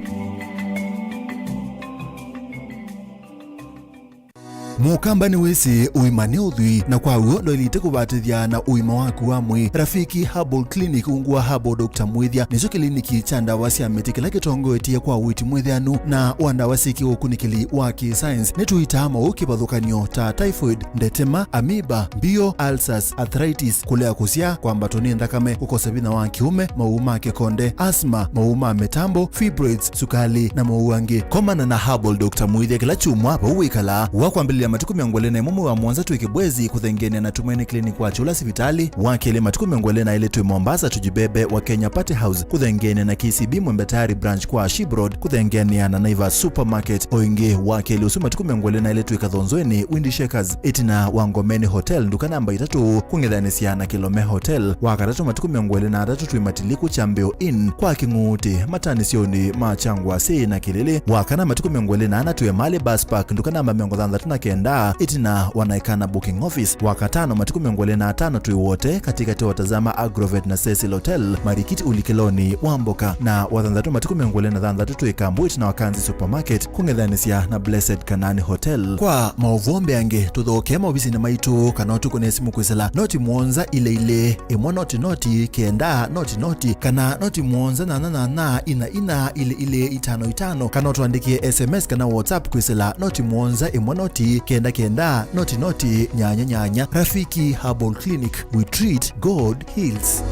Mũkamba nĩwĩsĩ ũima nĩ ũthwii, na kwa w'o ndwaĩlĩte kũvatĩthya na ũima waku wa mwĩĩ. Rafiki Herbal Clinic ungu wa Herbal Doctor Mwĩthya nĩkyo kĩliniki kya ndawa sya mĩtĩ kĩla kĩtongoetye kwa ũiiti mwĩthĩanu na wa ndawa syĩ kĩũkunĩkĩli wa kĩ-science. Nĩtũitaa maũũ kĩvathũkany'o ta typhoid, ndetema, amoeba, mbio, ulcers, arthritis, kũlea kũsyaa, kwambatwa nĩ nthakame, kũkosa vinya wa kĩũme, maũũ ma kĩkonde, asthma, maũũ ma mĩtambo, fibroids, sukalĩ, na maũũ angĩ. Komana na Herbal Doctor Mwĩthya kĩla kyumwa vau wĩkalaa. Wa kwambĩlĩlya matukũ mĩongo ĩlĩ na ĩmwe mwei wa mũonza twĩ Kibwezi kũthengeanĩa na Tumaini Clinic wa Kyũla sivitalĩ. Wa kelĩ matukũ mĩongo ĩlĩ na ĩlĩ twĩ Mombasa Tujibebe wa Kenya Party House kũthengeanĩa na K C B Mwembe Tayari branch kwa Shib Road kũthengeanĩa na Naivas Supermarket. O ĩngĩ wa kelĩ ũsu matukũ mĩongo ĩlĩ na ĩlĩ twĩ Kathonzweni Windy Shakers ĩtina wa Ngomeni Hotel nduka namba itatũ kũng'ethanĩsya na Kilome Hotel. Wa katatũ matukũ mĩongo ĩlĩ na atatũ twĩ Matiliku Kyambĩo Inn kwa Kĩng'uutĩ, matanĩsyonĩ ma Kyangwasĩ na Kĩlĩlĩ. Wa kana matukũ mĩongo ĩlĩ na ana twĩ Emali Bus Park, nduka namba mĩongo thanthatũ na kenda, ĩtina wa Naikana Booking Office. Wa katano matukũ mĩongo ĩlĩ na atano twĩ Wote, katĩkatĩ wa Tazama Agrovet na Cecil Hotel, Marikiti ũlikĩlonĩ wa mboka. Na wa thanthatũ matukũ mĩongo ĩlĩ na thanthatũ twĩ Kambu, ĩtina wa Kanzi Supermarket, kũng'ethanĩsya na Blessed Kanani Hotel. Kwa maũvoo mbeange, tũthokee maovisinĩ maitũ kana ũtũkũne simũ kwĩsĩla noti mũonza ilĩ ilĩ, ĩmwe noti noti, kenda noti noti, kana noti mũonza nyanya nyanya, ina ina, ilĩ ilĩ, itano itano, kana ũtũandĩkĩe S M S kana WhatsApp kwĩsĩla noti mũonza ĩmwe noti, kenda kenda, noti noti, nyanya nyanya. Rafiki Herbal Clinic, we treat, God heals.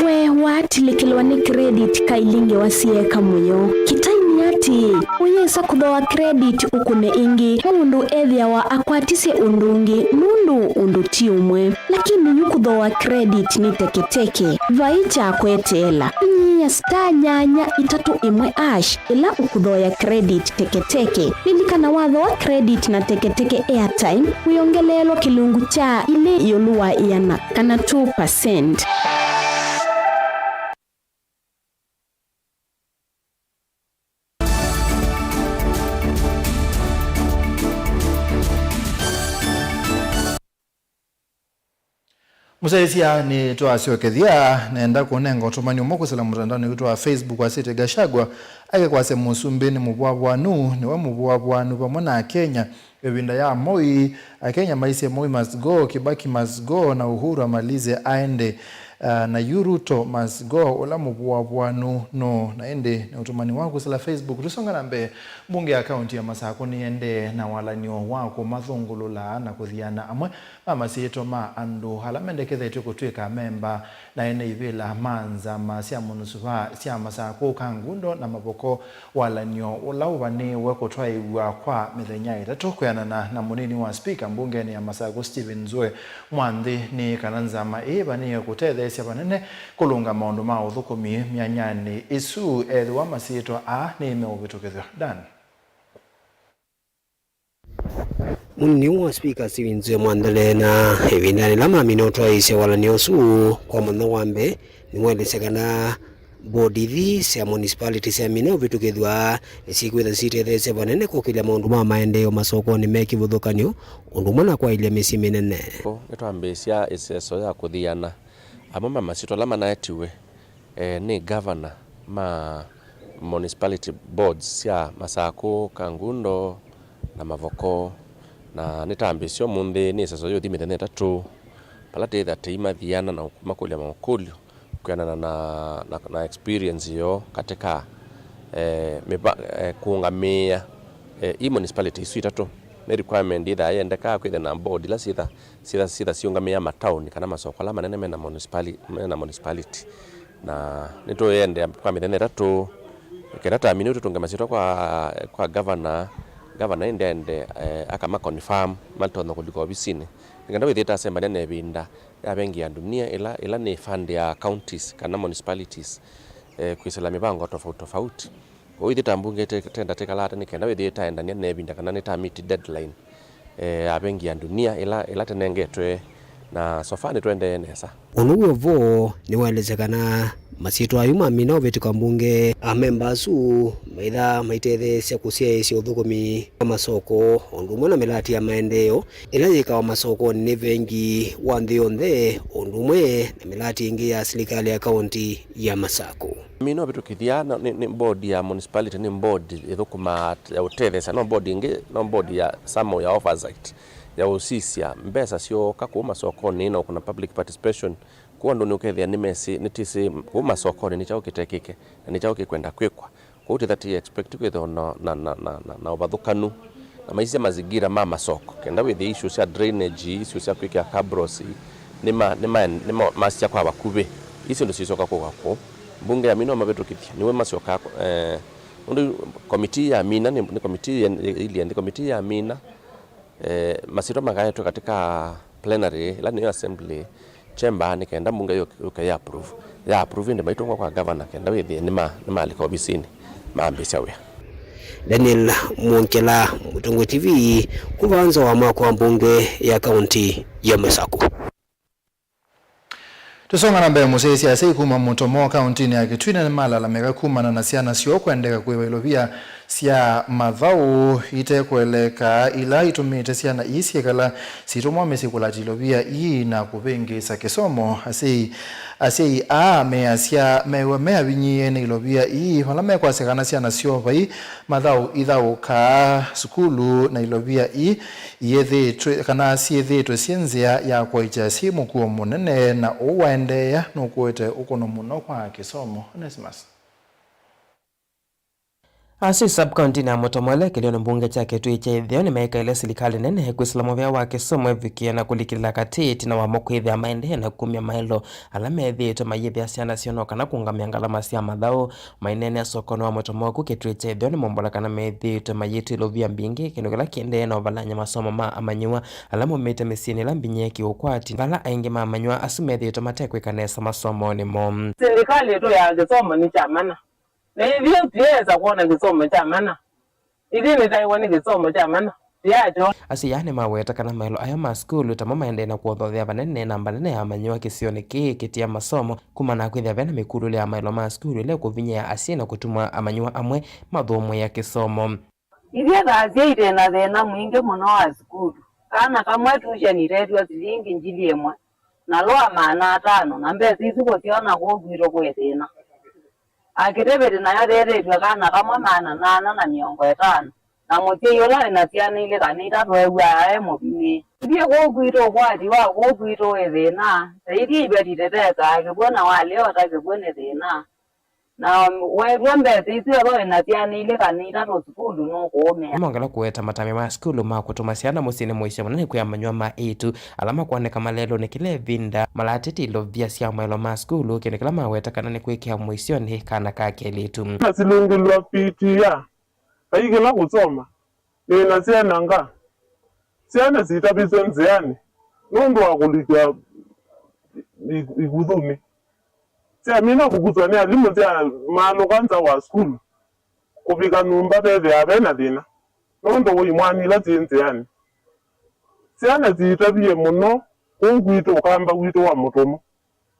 We watilĩkĩlwa nĩ credit kailingi wa sieka mũyo? Kĩtaini ati ũyĩsa kũthooa credit ũkũne ĩngĩ, nũndũ ethĩawa akwatisye ũndũ ũngĩ, nũndũ ũndũ ti ũmwe. Lakini yu kũthooa credit nĩ teketeke, vai kya kweteela. Inyia star nyanya itatũ ĩmwe hash ĩla ũkũthooa credit teketeke. Lilikana, wathooa credit na teketeke airtime, wĩongeleelwa kĩlungu kya ilĩ ĩũlũ wa ĩana, kana two percent. Mũsyaĩĩsya, nĩtwasyokethya, nenda kũnenga ũtũmani ũmwe kwĩsĩla mũtandaonĩ witũ wa Facebook wasĩtye, Gachagua eke kwasya mũsumbĩ nĩ mũvũavũanu, nĩwe mũvũavũanu vamwe na Akenya. Ĩvinda ya Moi, Akenya maisye, Moi must go, Kibaki must go, na Uhuru amalize aende, ah, na yu Ruto must go, ũla mũvũavũanu nũũ? Na ĩndĩ nĩ ũtũmani waku kwĩsĩla Facebook. Tũsonga na mbee, mbunge ya kaunti ya Masakũ nĩyendee na walany'o wa kũmathũngũlũla na kũthiana amwe ma masyĩtwa ma andũ ala mendekethetw'e kũtw'ĩka amemba na ene ivĩla ma nzama sya mũnusuva sya Masakũ, Kangundo na Mavoko. Walany'o ũla ũvanĩĩwe kũtwaĩw'a kwa mĩthenya ĩtatũ kwĩanana na mũnini wa spika mbungenĩ ya Masakũ, Stephen Nzue Mwanthi, nĩ kana nzama ĩĩ ĩvanĩĩwe kũtetheesya sya vanene kũlũnga maũndũ ma ũthũkũmi myanyanĩ ĩsu ethĩwa masyĩtwa aa nĩmeũvĩtũkĩthw'a. Dan. Mũnini wa Spika Stephen Zue Mwandele na ĩvindanĩ yĩla mamina ũtwaĩĩsya walany'o ũsu kwa mũthenya wa mbee, nĩwaelesya kana mbodi ithi sya municipality syamina ũvĩtũkĩthw'a nĩsyĩkwĩtha syitetheesya vanene kũkĩlya maũndũ ma maendeeo masokonĩ me kĩvathũkany'o, ũndũ ũmwe na kwaĩlya mĩsyĩ mĩnene. Nĩtwambĩĩsya ĩseso ya kũthiana amwe ma masyĩtwa ala manaetiwe eh, nĩ ngavana ma municipality boards sya Masakũ, Kangundo na Mavoko, na nĩtambĩĩsye ũmũnthĩ nĩ ĩseso yĩũthi mĩthenya ĩtatũ, vala tĩĩtha tĩimathiana na kũmakũlya makũlyo kwĩanana na, na, na experience yoo katika eh, mĩva, eh, kũũngamĩĩa eh, i municipality isu itatũ. Nĩ requirement yĩthaa yendekaa kwĩthĩa na board ila syĩtha syĩtha syĩtha siũngamĩĩa mataoni kana masoko ala manene mena municipali-, mena municipality. Na nĩtũyĩendea kwa mĩthenya ĩtatũ, kenda tamina tũtũnge masyĩtwa kwa, kwa governor. Governor ĩndĩ aende, eh, akama confirm matonya kũlika ovisinĩ. Nĩ kenda wĩthĩĩte asembania na ĩvinda ya Vengi ya Dunia ĩla, ĩla nĩ fund ya counties kana municipalities, eh, kwĩsĩla mĩvango tofauti tofauti. Kwoou ithyĩ ta mbunge tĩ-, tenda tĩkalaa ata nĩ kenda wĩthĩe taendania na ĩvinda kana nĩta meet deadline, eh, ya Vengi ya Dunia ĩla, ĩla tũnengetwe, na so far nĩtũendee nesa. Ũndũ wĩ o vo nĩwaelesya kana masyĩtwa ayu mamina ũvĩtũka mbunge, amemba asu maitha maitetheesya kũsyaĩĩsya ũthũkũmi wa masoko, o ũndũ ũmwe na mĩlati ya maendeeo ĩla yĩkawa masokonĩ nĩ Vengi wa Nthĩ Yonthe, o ũndũ ũmwe na mĩlati ĩngĩ ya silikalĩ ya kaũnti ya Masakũ. Amina ũvĩtũkĩthya na, nĩ, nĩ board ya municipality, nĩ board ĩthũkũmaa ya ũtetheesya, no board ĩngĩ, no board ya samo ya oversight, ya ũsisya mbesa syooka kũu masokonĩ na ũkũna public participation. Kũu andũ nĩũkethĩa nĩmesĩ, nĩtĩsĩ kũu masokonĩ nĩ kyaũ kĩtekĩke na nĩ kyaũ kĩkwenda kwĩkwa. Kwoou tĩtha tĩ expect kwĩthĩwa na, na, na, na, na, na ũvathũkanu na maisye mazingira ma masoko, kenda wĩthĩe issue sya drainage, issue sya kwĩkĩa cabros, nĩ ma, nĩ ma, nĩ ma, masya kwa vakuvĩ. Ii syĩndũ sisoka kũka kũu. Mbunge ya Amina mavĩtũkĩthye, nĩwe masyokaa, eh, nũndũ committee ya Amina nĩ, nĩ committee ya, ĩilyĩ nthĩ, committee ya Amina, eh, masyĩtwa makaetwe katika plenary, ĩla nĩyo assembly chamber, nĩ kenda mbunge yũke, yũke ya approve. Ya approve ĩndĩ maitũngwa kwa governor kenda wĩthĩe nĩma-, nĩmalika ovisinĩ mambĩĩsya wĩa. Daniel Mwongela, Mũtongoi T V, kuma nza wa mwako wa mbunge ya kaunti ya Masakũ. Tũsonga na mbee, mũsyaĩĩsya asyai kuma Mũtomo kauntinĩ ya Kitui nĩmalalamĩka kumana na syana syoo kũendeka kũĩva ilovia sya mathaũ ite kũeleka, ila itũmĩte syana ii syĩkala sitũmwa mĩsyĩ kũlata ilovia ii na kũvĩngĩĩsa kĩsomo. Asyai, asyai aa measya mew'a meavinyĩĩe nĩ ilovia ii vala mekwasya kana syana syoo vai mathaũ ithaũkaa sukulu na ilovia ii iyĩthĩĩtwe, kana syĩthĩĩtwe syĩ nzĩa ya kũaĩkya syĩ mũkuo mũnene, na ũu waendeea nũkũĩte ũkũno mũno kwa kĩsomo. Onesimus. Asu sub-county-nĩ ya Mũtomo ĩla ĩkĩlĩonĩ mbunge kya Kitui kya Ĩtheo nĩmeĩkaĩle silikalĩ nene kwĩsĩla mũvea wa kĩsomo ĩvikĩe na kũlikĩlĩla katĩ ĩtina wamo kwĩthĩa maendee na kumya maĩlo ala methĩĩtwe mayĩvĩa syana syoo no kana kũũngamĩa ngalama sya mathaũ. Maineenea sokonĩ wa Mũtomo kũu Kitui kya Ĩtheo nĩmombola kana methĩĩtwe mayĩtw'ĩlũvya mbingĩ, kĩndũ kĩla kĩendee na ũvalany'a masomo ma amanyĩw'a ala maumĩte mĩsyĩnĩ ĩla mbinyĩe kĩũkwati, vala aingĩ ma amanyĩw'a asu methĩĩtwe matekwĩka nesa masomonĩ moo. Silikalĩ ĩtũ ya kĩsomo nĩ kya mana. Na ithyĩ tũyĩsa kwona kĩsomo kya mana. Ithyĩ nĩtaĩwa nĩ kĩsomo kya mana. Tũyakyo. Asyai aa nĩmaweta kana maĩlo aya ma sukulu tamo maendee na kũothothea vanene namba nene ya amanyĩw'a kĩsionĩ kĩĩ kĩtia masomo, kumana na kwĩthĩa vena mĩkulũle ya maĩlo ma sukulu ĩla ĩkũvinyĩĩa asyai na kũtuma amanyĩw'a amwe mathũmũĩa kĩsomo. Ithyĩ ta asyai twĩ na thĩna mwingĩ mũno wa sukulu. Kana kamwe tuition ĩtetw'a silingi ngili ĩmwe, na loa maana atano, na mbesa isu kũsyona kũu kwitũ kwĩ thĩna. Akitĩvĩtĩ nayo yĩtĩtw'e kana kamwe maana nana na mĩongo ĩtano, na mũsyai ũla wĩ na syana ilĩ kana itatũ ew'aa e mũvini. Ithyĩ kũu kwitũ ũkwati wa kũu kwitũ wĩ thĩna, ta ithyĩ iveti tũtesaa kĩkw'ũ na walea ũta kĩkw'ũ nĩ thĩna. Na weew'a mbesa isu ethĩwa wĩ na syana ilĩ kana itatũ sukulu nũkũũmĩa. Nĩmongela kũweta matambya ma sukulu ma kũtũma syana mũsyĩnĩ mũisyo mũnene kwĩ amanyĩw'a ma eĩtu ala makwoneka malelũnĩ kĩla ĩvinda malatĩtye ilovia sya maĩlo ma sukulu, kĩndũ kĩla maweta kana nĩ kwĩkĩa mũisyonĩ kana ka kelĩtu. Na silungilwa P T A, kaikĩla kũsoma, nĩ na syana nga. Syana sitaviswe nzĩanĩ nũndũ wa kũlikya i-, i-, ikuthunĩ. Syamina kũkuthwa nĩ alimũ sya maalũka nza wa sukulu, kũvika nyũmba vethĩaa ve na thĩna nũndũ wa imwani ila syĩ nzĩanĩ. Syana siitavie mũno kũu kwitũ ũkamba witũ wa Mũtũmũ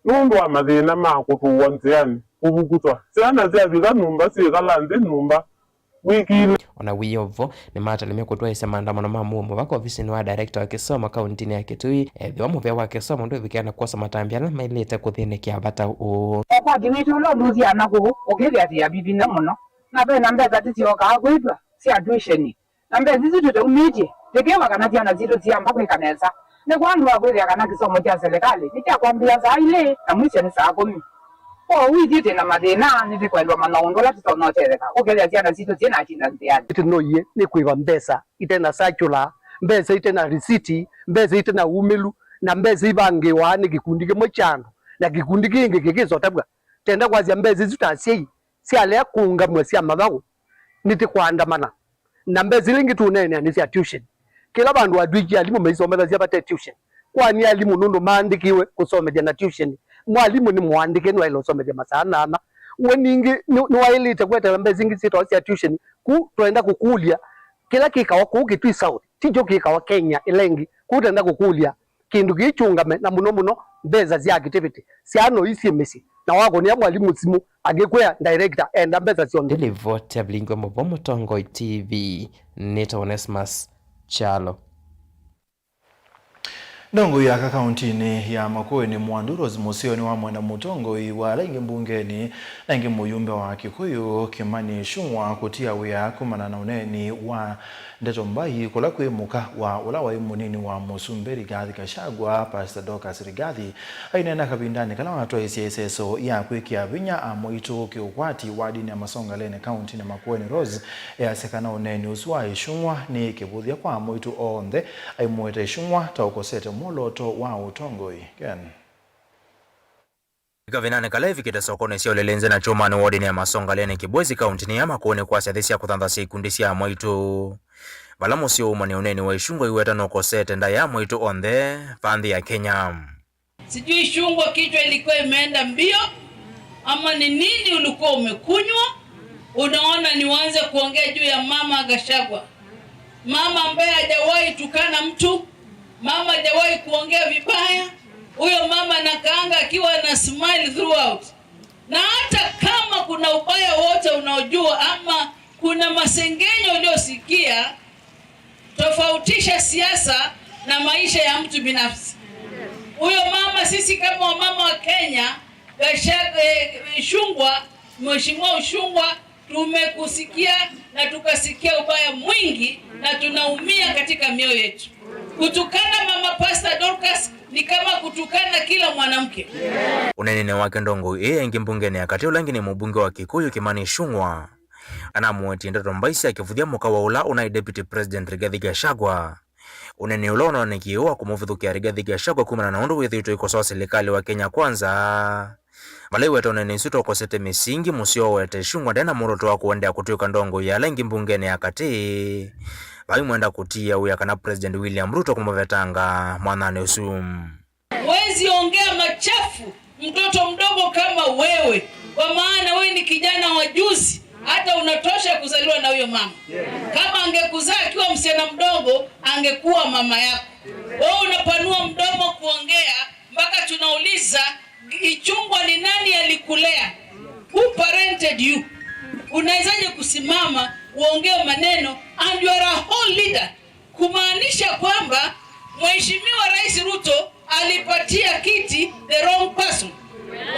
nũndũ wa mathĩna ma kũtũũwa nzĩanĩ, kũvukuthwa. Syana syavika nyũmba syĩkala nthĩ nyũmba wiki ilĩ. O na wĩ o vo, nĩmatelemie kũtwaĩĩsya maandamano ma mũuo mũvaka ovisinĩ wa director wa kĩsomo kauntinĩ ya Kitui, ethĩwa mũvĩa wa kĩsomo ndwĩvikĩa na kwosa matambya ala maĩlĩte kũthĩnĩkĩa vata ũũ. Ũkwati witũ ũla ũthuthyaa nakũu ũkĩthĩa atĩ ya vivinya mũno, na ve na mbesa tĩsyokaa kwĩtw'a sya tuition. Na mbesa isu tũtaumĩtye, tũkĩwa kana syana sitũ siamba kwĩka nesa. Nĩ kwa andũ akwĩthĩa kana kĩsomo kya selekalĩ nĩ kya kwambĩĩa saa ilĩ na mwisyo nĩ saa kũmi. Kwoou ithyĩ twĩ na mathĩna, nĩtũkwendwa mana ũndũ ũla tũtonya ũtetheka, ũkethĩa syana sitũ syĩ na atinda nzĩanĩ. Ĩtĩ no iye nĩ kwĩva mbesa ite na circular, mbesa ite na risiti, mbesa ite na umĩlu, na mbesa ivangĩĩwa nĩ kĩkundi kĩmwe kya andũ, na kĩkundi kĩngĩ kĩkĩsotavw'a. Tenda kwasya mbesa isu ta asyai syalea kũũngamw'a sya mathaũ, nĩtĩkwaandamana. Na mbesa ila ingĩ tũũneenea nĩ sya tuition. Kĩla vandũ watw'ĩkie alimũ maisomethasya vate tuition. Kwani alimũ nũndũ maandĩkĩwe kũsomethya na tuition? Mwalimũ nĩ mũandĩke nĩwaĩle ũsomethya masaa nana. We ningĩ nĩ- nĩwaĩlĩte kweteela mbesa ingĩ syĩtawa sya tuition. Ku twenda kũkũlya, kĩla kĩkawa kũu Kitui South tikyo kĩkawa Kenya ĩla ĩngĩ. Ku twenda kũkũlya kĩndũ kĩĩ kyũngame, na mũno mũno mbesa sya activity. Syana ii syĩ mĩsyĩ, na wakũnĩa mwalimũ simũ, angĩkwĩa director enda mbesa syonthe. Nĩ livoti ya Vilingi wa Mauvoo Mũtongoi T V, nĩtawa Onesmus Kyalo. Ndongoi ya aka kauntinĩ ya Makueni Mwandu Rose Museo nĩwamwenda mũtongoi wa ala aingĩ mbungenĩ na ĩngĩ mũyumbe wa Kikuyu Kimani Ichung'wa kũtia wĩa kumana na ũneeni wa ndeto mbai kũla kwĩ mũka wa ũla waĩ mũnini wa mũsumbĩ Rigathi Gachagua, Pastor Dorcas Rigathi, aineena kavindanĩ kala watwaĩsye ĩseso ya kwĩkĩa vinya amwaitũ kĩũkwati wadinĩ ya Masongaleni kauntinĩ Makueni. Rose easya kana ũneeni ũsu wa Ichung'wa nĩ kĩvũthya kwa amwaitũ onthe, aimũete Ichung'wa ta ũkosete mwolooto wa ũtongoi. Ken. Kavindanĩ kala evikĩte sokonĩ sya ũlelenze na kyũmanĩ wodinĩ ya Masongaleni Kibwezi kauntinĩ ya Makueni kwasya nthĩ sya kũthanthasya ikundi sya amwaitũ, vala mũseo ũmanya ũneeni wa Ichung'wa iweta nũkosete ndaĩa amwaitũ onthe va nthĩ ya Kenya. Sijui Ichung'wa kichwa ilikuwa imeenda mbio ama ni nini ulikuwa umekunywa, unaona nianze kuongea juu ya mama Gachagua, mama ambaye hajawahi tukana mtu, mama hajawahi kuongea vibaya. Huyo mama anakaanga akiwa na smile throughout. Na hata kama kuna ubaya wote unaojua ama kuna masengenyo uliosikia, tofautisha siasa na maisha ya mtu binafsi. Huyo mama, sisi kama wamama wa Kenya, Gasha- eh, Ichung'wa, Mheshimiwa Ichung'wa, tumekusikia na tukasikia ubaya mwingi na tunaumia katika mioyo yetu. Kutukana mama Pastor Dorcas ni kama kutukana kila mwanamke. Ũneeninĩ wake ndongoi ĩĩ ĩngĩ mbungenĩ ya katĩ, ũla ĩngĩ nĩ mũmbunge wa Kikuyu Kimani Ichung'wa, anamũetie ndeto mbai sya kĩvũthya mũka wa ũla ũnaĩ Deputy President Rigathi Gachagua. Ũneeni ũla ũnoonekie wa kũmũvithũkĩa Rigathi Gachagua kumana na ũndũ wĩthĩĩtwe ĩkosoa silikalĩ wa Kenya Kwanza, vala iweta ũneeni ũsu tokosete mĩsingi mũseo wete Ichung'wa ndena mwolooto wa kũendeea kũtw'ĩka ndongoi ya ala aingĩ mbungenĩ ya katĩ, vaimwenda kũtiĩa wĩa kana President William Ruto kũmũvetanga mwathanĩ ũsu. Huwezi ongea machafu mtoto mdogo kama wewe, kwa maana wewe ni kijana wa juzi, hata unatosha kuzaliwa na huyo mama. Kama angekuzaa akiwa msichana mdogo, angekuwa mama yako. Wewe unapanua mdomo kuongea mpaka tunauliza, Ichung'wa ni nani alikulea? Who parented you? Unawezaje kusimama uongee maneno and you are a whole leader? Kumaanisha kwamba Mheshimiwa Rais Ruto alipatia kiti the wrong person.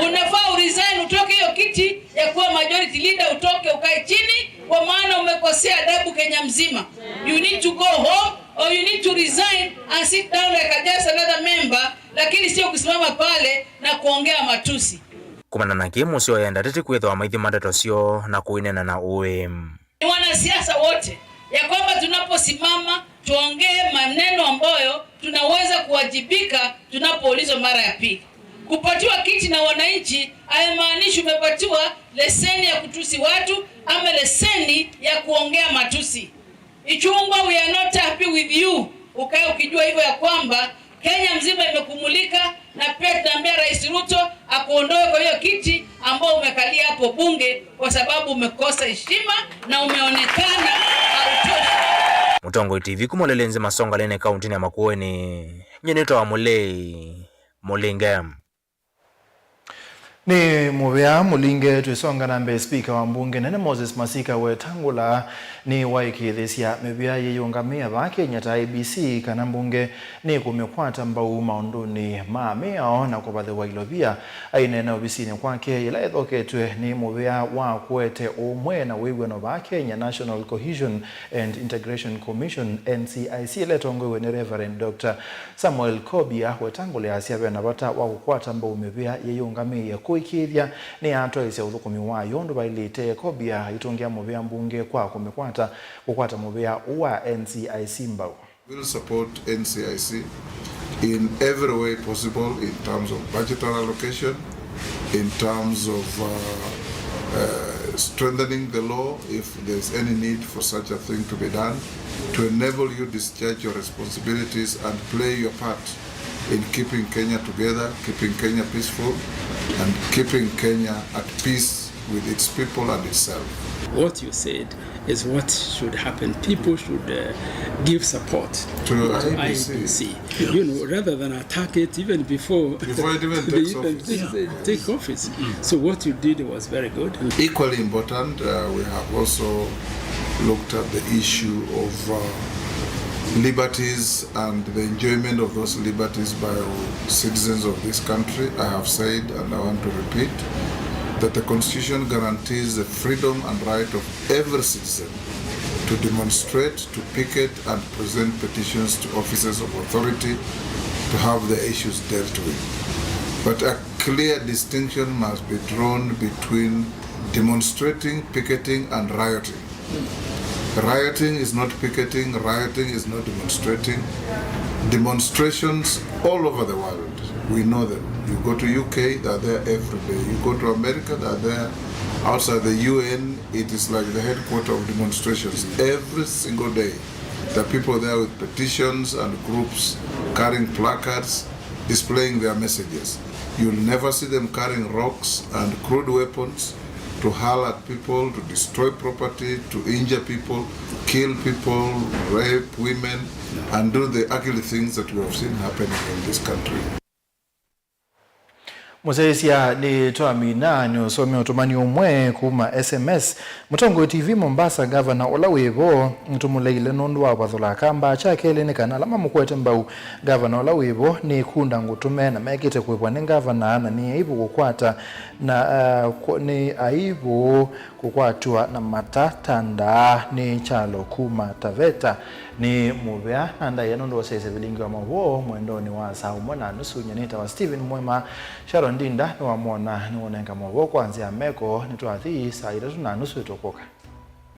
Unafaa uresign, utoke hiyo kiti ya kuwa majority leader, utoke ukae chini, kwa maana umekosea adabu Kenya mzima. You need to go home or you need to resign and sit down like a just another member, lakini sio kusimama pale na kuongea matusi. Kumana na kĩĩ, mũseo enda ateti kwĩthĩwa maithima ndeto syoo na kũineena na ũĩ. Ni wanasiasa wote ya kwamba tunaposimama tuongee maneno ambayo tunaweza kuwajibika tunapoulizwa mara ya pili. Kupatiwa kiti na wananchi haimaanishi umepatiwa leseni ya kutusi watu ama leseni ya kuongea matusi. Ichung'wa, we are not happy with you. Ukae ukijua hivyo ya kwamba Kenya mzima imekumulika, na pia tunaambia Rais Ruto akuondoe kwa hiyo kiti ambao umekalia hapo bunge, kwa sababu umekosa heshima na umeonekana hautoshi. Mũtongoi T V kuma Ũlelĩ Nzĩ Masongaleni kaũntĩnĩ ya Makueni, nyie nĩtawa Mũlei Mũlinge. Nĩ mũvea Mũlinge twĩsonga na mbee. Spika wa mbunge nene Moses Masika Wetangula nĩwaĩkĩĩthĩsya mĩvea yĩyĩũngamĩe vaa Kenya ta I E B C kana mbunge nĩkũmĩkwata mbau maũndũnĩ ma mĩao na kũvathĩwa ilovia. Aineena ovisinĩ kwake yĩla ethoketwe nĩ mũvea wa kũete ũmwe na wĩw'ano vaa Kenya, National Cohesion and Integration Commission, N C I C, ĩla ĩtongoew'e nĩ Reverend Doctor Samuel Kobia, Wetangula easya ve na vata wa kũkwata mbau mĩvĩa yĩyĩũngamĩĩe kũĩkĩĩthya nĩyatwaĩĩsya ũthũkũmi wayo ũndũ vaĩlĩte. Kobia aitũngĩa mũvĩa mbunge kwa kũmĩkwata, kũkwata mũvĩa ũũ wa N C I C mbau. Will support N C I C in every way possible in terms of budgetary allocation, in terms of, uh, uh, strengthening the law if there's any need for such a thing to be done, to enable you discharge your responsibilities and play your part in keeping Kenya together, keeping Kenya peaceful, and keeping Kenya at peace with its people and itself. What you said is what should happen. People should, uh, give support to I E B C. I E B C. Yeah. You know, rather than attack it even before, before it even they takes even office. Take, take office. Mm. So what you did was very good. Equally important, uh, we have also looked at the issue of, uh, liberties and the enjoyment of those liberties by citizens of this country. I have said, and I want to repeat, that the Constitution guarantees the freedom and right of every citizen to demonstrate, to picket, and present petitions to offices of authority to have their issues dealt with. But a clear distinction must be drawn between demonstrating, picketing, and rioting. Rioting is not picketing, rioting is not demonstrating. Demonstrations all over the world, we know them. You go to U K, they're there every day. You go to America, they're there. Outside the U N, it is like the headquarter of demonstrations. Every single day, there are people there with petitions and groups carrying placards, displaying their messages. You'll never see them carrying rocks and crude weapons to hurl at people, to destroy property, to injure people, kill people, rape women, and do the ugly things that we have seen happening in this country. Mũsyaĩĩsya nĩtwamina nĩũsomea ũtũmani ũmwe kuma S M S. Mũtongoi T V Mombasa, ngavana ũla wĩ vo, nĩtũmũleile nũndũ wa ũvathũla kambaa kya kelĩ nĩ kana ala mamũkwete mbau ngavana ũla wĩ vo nĩ kunda ngũtũme na mekĩte kũĩvwa nĩ ngavana na nĩ aivu kũkwata na, uh, kũ-, nĩ aivu kũkwatw'a na mata ta ndaa nĩ kyalo kuma Taveta. Nĩ mũvea na ndaĩa nũndũ wasyaĩĩsya vilingi wa maũvoo mwendonĩ wa saa ũmwe na nusu. Nyie nĩtawa Stephen Mwema. Sharon Ndinda nĩwamwona nĩwũnenga maũvoo kwa nzĩa ya meko. Nĩtwathi saa itatũ na nusu ĩtũkũka.